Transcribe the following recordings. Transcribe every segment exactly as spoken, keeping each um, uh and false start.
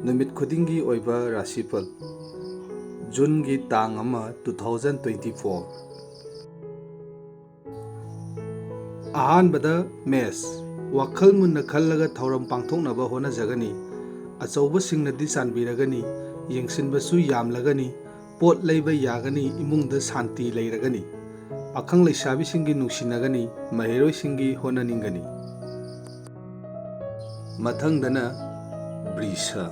ꯅꯨꯃꯤꯠ ꯈꯨꯗꯤꯡꯒꯤ ꯑꯣꯏꯕ ꯔꯥꯁꯤꯐꯜ, ꯖꯨꯟꯒꯤ ꯇꯥꯡ ꯑꯃ, two thousand twenty four꯫ ꯑꯍꯥꯟꯕꯗ ꯃꯦꯁ, ꯋꯥꯈꯜ ꯃꯨꯟꯅ ꯈꯜꯂꯒ ꯊꯧꯔꯝ ꯄꯥꯡꯊꯣꯛꯅꯕ ꯍꯣꯠꯅꯖꯒꯅꯤ꯫ ꯑꯆꯧꯕꯁꯤꯡꯅꯗꯤ ꯆꯥꯟꯕꯤꯔꯒꯅꯤ, ꯌꯦꯡꯁꯤꯟꯕꯁꯨ ꯌꯥꯝꯂꯒꯅꯤ, ꯄꯣꯠ ꯂꯩꯕ ꯌꯥꯒꯅꯤ, ꯏꯃꯨꯡꯗ ꯁꯥꯟꯇꯤ ꯂꯩꯔꯒꯅꯤ꯫ ꯄꯥꯈꯪ ꯂꯩꯁꯥꯕꯤꯁꯤꯡꯒꯤ ꯅꯨꯡꯁꯤꯅꯒꯅꯤ, ꯃꯍꯩꯔꯣꯏꯁꯤꯡꯒꯤ ꯍꯣꯠꯅꯅꯤꯡꯒꯅꯤ꯫ ꯃꯊꯪꯗꯅ ꯕ꯭ꯔꯤꯁ꯫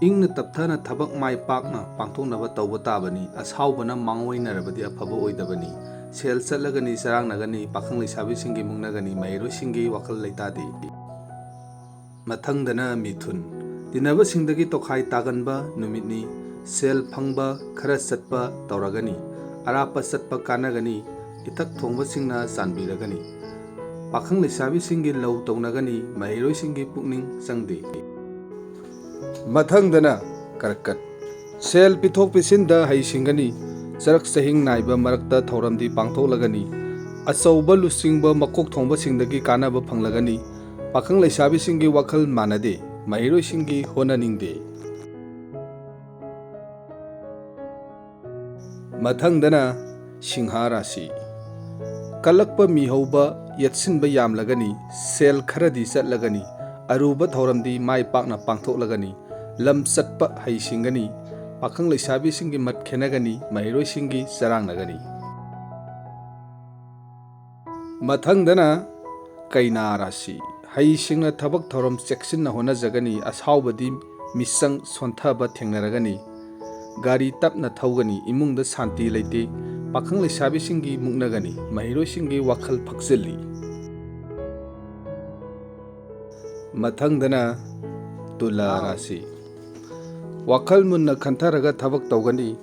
ꯏꯪꯅ ꯇꯞꯊꯅ ꯊꯕꯛ ꯃꯥꯏ ꯄꯥꯛꯅ ꯄꯥꯡꯊꯣꯛꯅꯕ ꯇꯧꯕ ꯇꯥꯕꯅꯤ꯫ ꯑꯁꯥꯎꯕꯅ ꯃꯥꯡꯑꯣꯏꯅꯔꯕꯗꯤ ꯑꯐꯕ ꯑꯣꯏꯗꯕꯅꯤ꯫ ꯁꯦꯜ ꯆꯠꯂꯒꯅꯤ, ꯆꯔꯥꯡꯅꯒꯅꯤ, ꯄꯥꯈꯪ ꯂꯩꯁꯥꯕꯤꯁꯤꯡꯒꯤ ꯃꯨꯛꯅꯒꯅꯤ, ꯃꯍꯩꯔꯣꯏꯁꯤꯡꯒꯤ ꯋꯥꯈꯜ ꯂꯩꯇꯥꯗꯦ꯫ ꯃꯊꯪꯗꯅ ꯃꯤꯊꯨꯟ꯫ ꯇꯤꯟꯅꯕꯁꯤꯡꯗꯒꯤ ꯇꯣꯈꯥꯏ ꯇꯥꯒꯟꯕ ꯅꯨꯃꯤꯠꯅꯤ꯫ ꯁꯦꯜ ꯐꯪꯕ ꯈꯔ ꯆꯠꯄ ꯇꯧꯔꯒꯅꯤ꯫ ꯑꯔꯥꯞꯄ ꯆꯠꯄ ꯀꯥꯟꯅꯒꯅꯤ꯫ ꯏꯊꯛ ꯊꯣꯡꯕꯁꯤꯡꯅ ꯆꯥꯟꯕꯤꯔꯒꯅꯤ꯫ ꯄꯥꯈꯪ ꯂꯩꯁꯥꯕꯤꯁꯤꯡꯒꯤ ꯂꯧ ꯇꯧꯅꯒꯅꯤ꯫ ꯃꯍꯩꯔꯣꯏꯁꯤꯡꯒꯤ ꯄꯨꯛꯅꯤꯡ ꯆꯪꯗꯦ꯫ ꯃꯊꯪꯗꯅ ꯀꯔꯀꯠ꯫ ꯁꯦꯜ ꯄꯤꯊꯣꯛ ꯄꯤꯁꯤꯟꯗ ꯍꯩꯁꯤꯡꯒꯅꯤ꯫ ꯆꯔꯛ ꯆꯍꯤꯡ ꯅꯥꯏꯕ ꯃꯔꯛꯇ ꯊꯧꯔꯝꯗꯤ ꯄꯥꯡꯊꯣꯛꯂꯒꯅꯤ꯫ ꯑꯆꯧꯕ ꯂꯨꯆꯤꯡꯕ ꯃꯀꯣꯛ ꯊꯣꯡꯕꯁꯤꯡꯗꯒꯤ ꯀꯥꯟꯅꯕ ꯐꯪꯂꯒꯅꯤ꯫ ꯄꯥꯈꯪ ꯂꯩꯁꯥꯕꯤꯁꯤꯡꯒꯤ ꯋꯥꯈꯜ ꯃꯥꯟꯅꯗꯦ꯫ ꯃꯍꯩꯔꯣꯏꯁꯤꯡꯒꯤ ꯍꯣꯠꯅꯅꯤꯡꯗꯦ꯫ ꯃꯊꯪꯗꯅ ꯁꯤꯡꯍ ꯔꯥꯁꯤ꯫ ꯀꯜꯂꯛꯄ ꯃꯤꯍꯧꯕ ꯌꯦꯠꯁꯤꯟꯕ ꯌꯥꯝꯂꯒꯅꯤ꯫ ꯁꯦꯜ ꯈꯔꯗꯤ ꯆꯠꯂꯒꯅꯤ꯫ ꯑꯔꯨꯕ ꯊꯧꯔꯝꯗꯤ ꯃꯥꯏ ꯄꯥꯛꯅ ꯄꯥꯡꯊꯣꯛꯂꯒꯅꯤ꯫ ꯂꯝ ꯆꯠꯄ ꯍꯩꯁꯤꯡꯒꯅꯤ꯫ ꯄꯥꯈꯪ ꯂꯩꯁꯥꯕꯤꯁꯤꯡꯒꯤ ꯃꯠ ꯈꯦꯟꯅꯒꯅꯤ꯫ ꯃꯍꯩꯔꯣꯏꯁꯤꯡꯒꯤ ꯆꯔꯥꯡꯅꯒꯅꯤ꯫ ꯃꯊꯪꯗꯅ ꯀꯩꯅꯥ ꯔꯥꯁꯤ꯫ ꯍꯩꯁꯤꯡꯅ ꯊꯕꯛ ꯊꯧꯔꯝ ꯆꯦꯛꯁꯤꯟꯅ ꯍꯣꯠꯅꯖꯒꯅꯤ꯫ ꯑꯁꯥꯎꯕꯗꯤ ꯃꯤꯆꯪ ꯁꯣꯟꯊꯕ ꯊꯦꯡꯅꯔꯒꯅꯤ꯫ ꯒꯥꯔꯤ ꯇꯞꯅ ꯊꯧꯒꯅꯤ꯫ ꯏꯃꯨꯡꯗ ꯁꯥꯟꯇꯤ ꯂꯩꯇꯦ꯫ ꯄꯥꯈꯪ ꯂꯩꯁꯥꯕꯤꯁꯤꯡꯒꯤ ꯃꯨꯛꯅꯒꯅꯤ꯫ ꯃꯍꯩꯔꯣꯏꯁꯤꯡꯒꯤ ꯋꯥꯈꯜ ꯐꯛꯆꯤꯜꯂꯤ꯫ ꯃꯊꯪꯗꯅ ꯇꯨꯂꯥ ꯔꯥꯁꯤ꯫ ꯋꯥꯈꯜ ꯃꯨꯟꯅ ꯈꯟꯊꯔꯒ ꯊꯕꯛ ꯇꯧꯒꯅꯤ꯫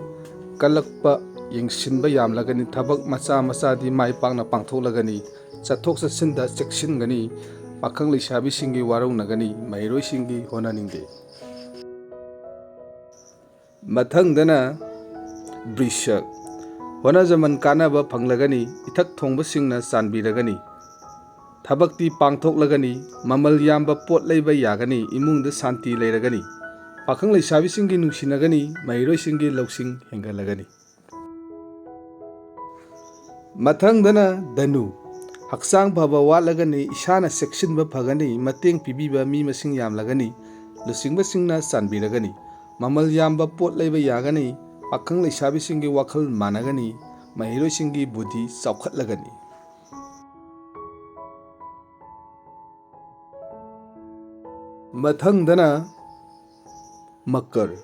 ꯀꯜꯂꯛꯄ ꯌꯦꯡꯁꯤꯟꯕ ꯌꯥꯝꯂꯒꯅꯤ꯫ ꯊꯕꯛ ꯃꯆꯥ ꯃꯆꯥꯗꯤ ꯃꯥꯏ ꯄꯥꯛꯅ ꯄꯥꯡꯊꯣꯛꯂꯒꯅꯤ꯫ ꯆꯠꯊꯣꯛ ꯆꯠꯁꯤꯟꯗ ꯆꯦꯛꯁꯤꯟꯒꯅꯤ꯫ ꯄꯥꯈꯪ ꯂꯩꯁꯥꯕꯤꯁꯤꯡꯒꯤ ꯋꯥꯔꯧꯅꯒꯅꯤ꯫ ꯃꯍꯩꯔꯣꯏꯁꯤꯡꯒꯤ ꯍꯣꯠꯅꯅꯤꯡꯗꯦ꯫ ꯃꯊꯪꯗꯅ ꯕ꯭ꯔꯤꯁꯛ꯫ ꯍꯣꯠꯅꯖꯃꯟ ꯀꯥꯟꯅꯕ ꯐꯪꯂꯒꯅꯤ꯫ ꯏꯊꯛ ꯊꯣꯡꯕꯁꯤꯡꯅ ꯆꯥꯟꯕꯤꯔꯒꯅꯤ꯫ ꯊꯕꯛꯇꯤ ꯄꯥꯡꯊꯣꯛꯂꯒꯅꯤ, ꯃꯃꯜ ꯌꯥꯝꯕ ꯄꯣꯠ ꯂꯩꯕ ꯌꯥꯒꯅꯤ, ꯏꯃꯨꯡꯗ ꯁꯥꯟꯇꯤ ꯂꯩꯔꯒꯅꯤ, ꯄꯥꯈꯪ ꯂꯩꯁꯥꯕꯤꯁꯤꯡꯒꯤ ꯅꯨꯡꯁꯤꯅꯒꯅꯤ, ꯃꯍꯩꯔꯣꯏꯁꯤꯡꯒꯤ ꯂꯧꯁꯤꯡ ꯍꯦꯟꯒꯠꯂꯒꯅꯤ꯫ ꯃꯊꯪꯗꯅ ꯙꯅꯨ, ꯍꯛꯆꯥꯡ ꯐꯕ ꯋꯥꯠꯂꯒꯅꯤ, ꯏꯁꯥꯅ ꯆꯦꯛꯁꯤꯟꯕ ꯐꯒꯅꯤ, ꯃꯇꯦꯡ ꯄꯤꯕꯤꯕ ꯃꯤ ꯃꯁꯤꯡ ꯌꯥꯝꯂꯒꯅꯤ, ꯂꯨꯆꯤꯡꯕꯁꯤꯡꯅ ꯆꯥꯟꯕꯤꯔꯒꯅꯤ, ꯃꯃꯜ ꯌꯥꯝꯕ ꯄꯣꯠ ꯂꯩꯕ ꯌꯥꯒꯅꯤ, ꯄꯥꯈꯪ ꯂꯩꯁꯥꯕꯤꯁꯤꯡꯒꯤ ꯋꯥꯈꯜ ꯃꯥꯟꯅꯒꯅꯤ, ꯃꯍꯩꯔꯣꯏꯁꯤꯡꯒꯤ ꯕꯨꯙꯤ ꯆꯥꯎꯈꯠꯂꯒꯅꯤ꯫ ꯃꯊꯪꯗꯅ ꯃꯀꯔ,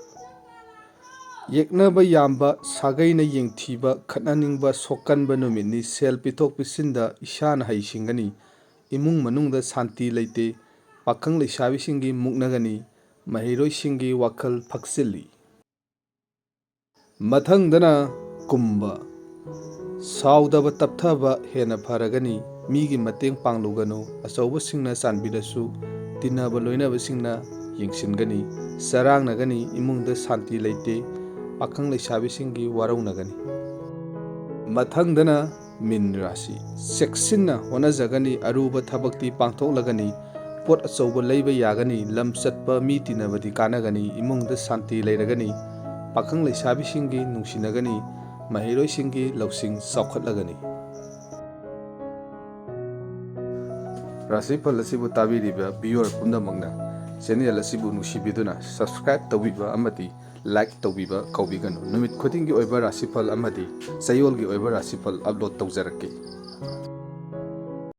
ꯌꯦꯛꯅꯕ ꯌꯥꯝꯕ, ꯁꯥꯒꯩꯅ ꯌꯦꯡꯊꯤꯕ, ꯈꯠꯅꯅꯤꯡꯕ, ꯁꯣꯛꯀꯟꯕ ꯅꯨꯃꯤꯠꯅꯤ꯫ ꯁꯦꯜ ꯄꯤꯊꯣꯛ ꯄꯤꯁꯤꯟꯗ ꯏꯁꯥꯅ ꯍꯩꯁꯤꯡꯒꯅꯤ꯫ ꯏꯃꯨꯡ ꯃꯅꯨꯡꯗ ꯁꯥꯟꯇꯤ ꯂꯩꯇꯦ꯫ ꯄꯥꯈꯪ ꯂꯩꯁꯥꯕꯤꯁꯤꯡꯒꯤ ꯃꯨꯛꯅꯒꯅꯤ꯫ ꯃꯍꯩꯔꯣꯏꯁꯤꯡꯒꯤ ꯋꯥꯈꯜ ꯐꯛꯆꯤꯜꯂꯤ꯫ ꯃꯊꯪꯗꯅ ꯀꯨꯝꯕ, ꯁꯥꯎꯗꯕ ꯇꯞꯊꯕ ꯍꯦꯟꯅ ꯐꯔꯒꯅꯤ꯫ ꯃꯤꯒꯤ ꯃꯇꯦꯡ ꯄꯥꯡꯂꯨꯒꯅꯨ꯫ ꯑꯆꯧꯕꯁꯤꯡꯅ ꯆꯥꯟꯕꯤꯔꯁꯨ ꯇꯤꯟꯅꯕ ꯂꯣꯏꯅꯕꯁꯤꯡꯅ ꯌꯦꯡꯁꯤꯟꯒꯅꯤ꯫ ꯆꯔꯥꯡꯅꯒꯅꯤ꯫ ꯏꯃꯨꯡꯗ ꯁꯥꯟꯇꯤ ꯂꯩꯇꯦ꯫ ꯄꯥꯈꯪ ꯂꯩꯁꯥꯕꯤꯁꯤꯡꯒꯤ ꯋꯥꯔꯧꯅꯒꯅꯤ꯫ ꯃꯊꯪꯗꯅ ꯃꯤꯟ ꯔꯥꯁꯤ, ꯆꯦꯛꯁꯤꯟꯅ ꯍꯣꯠꯅꯖꯒꯅꯤ꯫ ꯑꯔꯨꯕ ꯊꯕꯛꯇꯤ ꯄꯥꯡꯊꯣꯛꯂꯒꯅꯤ꯫ ꯄꯣꯠ ꯑꯆꯧꯕ ꯂꯩꯕ ꯌꯥꯒꯅꯤ꯫ ꯂꯝ ꯆꯠꯄ ꯃꯤ ꯇꯤꯟꯅꯕꯗꯤ ꯀꯥꯟꯅꯒꯅꯤ꯫ ꯏꯃꯨꯡꯗ ꯁꯥꯟꯇꯤ ꯂꯩꯔꯒꯅꯤ꯫ ꯄꯥꯈꯪ ꯂꯩꯁꯥꯕꯤꯁꯤꯡꯒꯤ ꯅꯨꯡꯁꯤꯅꯒꯅꯤ꯫ ꯃꯍꯩꯔꯣꯏꯁꯤꯡꯒꯤ ꯂꯧꯁꯤꯡ ꯆꯥꯎꯈꯠꯂꯒꯅꯤ꯫ ꯔꯥꯁꯤꯐꯜ ꯑꯁꯤꯕꯨ ꯇꯥꯕꯤꯔꯤꯕ viewer ꯄꯨꯝꯅꯃꯛꯅ channel ꯑꯁꯤꯕꯨ ꯅꯨꯡꯁꯤꯕꯤꯗꯨꯅ subscribe ꯇꯧꯕꯤꯕ ꯑꯃꯗꯤ like ꯇꯧꯕꯤꯕ ꯀꯥꯎꯕꯤꯒꯅꯨ꯫ ꯅꯨꯃꯤꯠ ꯈꯨꯗꯤꯡꯒꯤ ꯑꯣꯏꯕ ꯔꯥꯁꯤꯐꯜ ꯑꯃꯗꯤ ꯆꯌꯣꯜꯒꯤ ꯑꯣꯏꯕ ꯔꯥꯁꯤꯐꯜ upload ꯇꯧꯖꯔꯛꯀꯦ꯫